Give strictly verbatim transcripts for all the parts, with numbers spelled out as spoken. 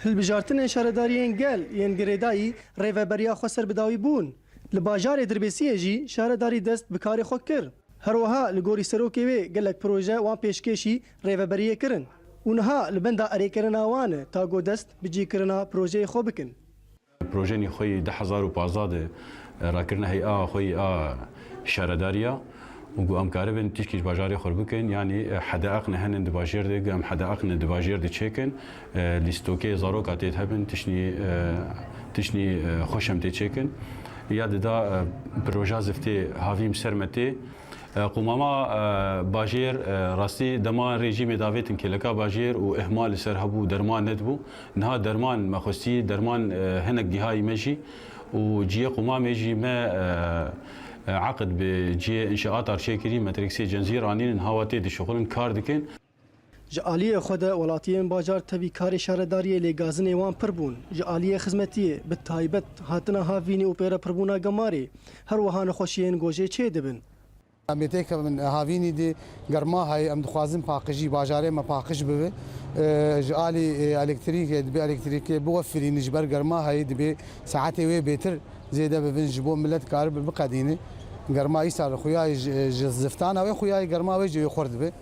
Hilbijartinên şaredariyên gel yên girêdayî rêveberiya xwe ser bi dawî bûn. Li bajarê Dirbêsiyê jî şaredarî dest bi karê xwe kir. Her wiha li gorî serokê wê gelek proje wan pêşkêşî rêveberiyê kirin û niha li benda erêkirina wan e ta ku dest bi cîkirina projeyê xwe bikin. Projenî xwe yî du hezar û pazdeh de, e, rakirine hey'a xwe yî a şaredariya û ku em karibin tişkî ji bajarê xwe bikin, yanî, e, hedeaqne henin di bajêr de, ku em hedeaqne di bajêr de çêkin, e, lîstokê zaroka tê hebin, tiştî, e, tiştî, e, xweş em tê çêkin. Ya dida, e, proja ziftê havîm ser me tê. E, Qûmama, e, bajêr, e, rastî dema rejîmê davêtin kêleka bajêr û ihmal li ser hebû, derman nedibû. Niha derman me xwestî, derman, e, hinek dîhayî me jî û cihê qûmamê jî me, e, e, eqd bi cihê înşaata re çêkirî, metrêksê cenzîr anînin, hawa tê dişixulin, kar dikin. Ji aliyê xwe de welatiyên bajar tevî karê şaredariyê lêgazinê wan pir bûn. Ji aliyê xizmetiyê, bi taybet hatina havînî û pêrepirbûna gemarê, her wiha nexweşiyên gojê çêdibin. Em ê têkevin havînî dê germa heye, em dixwazin paqijî, bajarê me paqij bibe. E, ji alî, e, elektrîkê, dibê elektrîkê biwefirîn ji ber germa heye, dibê saetê wê bêtir zêde bibin ji bo millet karibe biqedîne. Germa îsal xuya ji, ji ziftana wê xuya germa wê jî wê xurt dibe.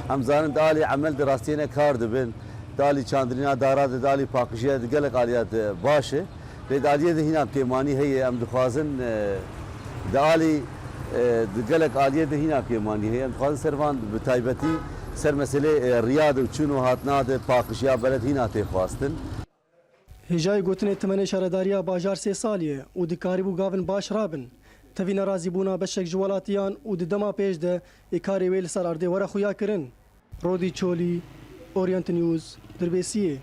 Em zanin di alî emel de rastiyê ne kar dibin, di alî çandinîna dara de, di alî paqijiya de, di gelek aliya de baş e. Lê di aliyê de hîna kêmanî heye, em dixwazin, e, di alî, e, di gelek aliyê de hîna kêmanî heye. Em dixwazin ser van bi taybetî ser meselê, e, riya de û çûn û hatina de paqijiya beled hîna tê xwastin. Hêjayî gotinê timenê şaredariya bajar sê salî ye û dikarîbû gavin baş rabin. Tevî nerazîbûna beşek ji welatiyan û di dema pêş de ê karê wê li ser erdê were xuya kirin. Rodî Çolî, Orient News, Dirbêsiyê.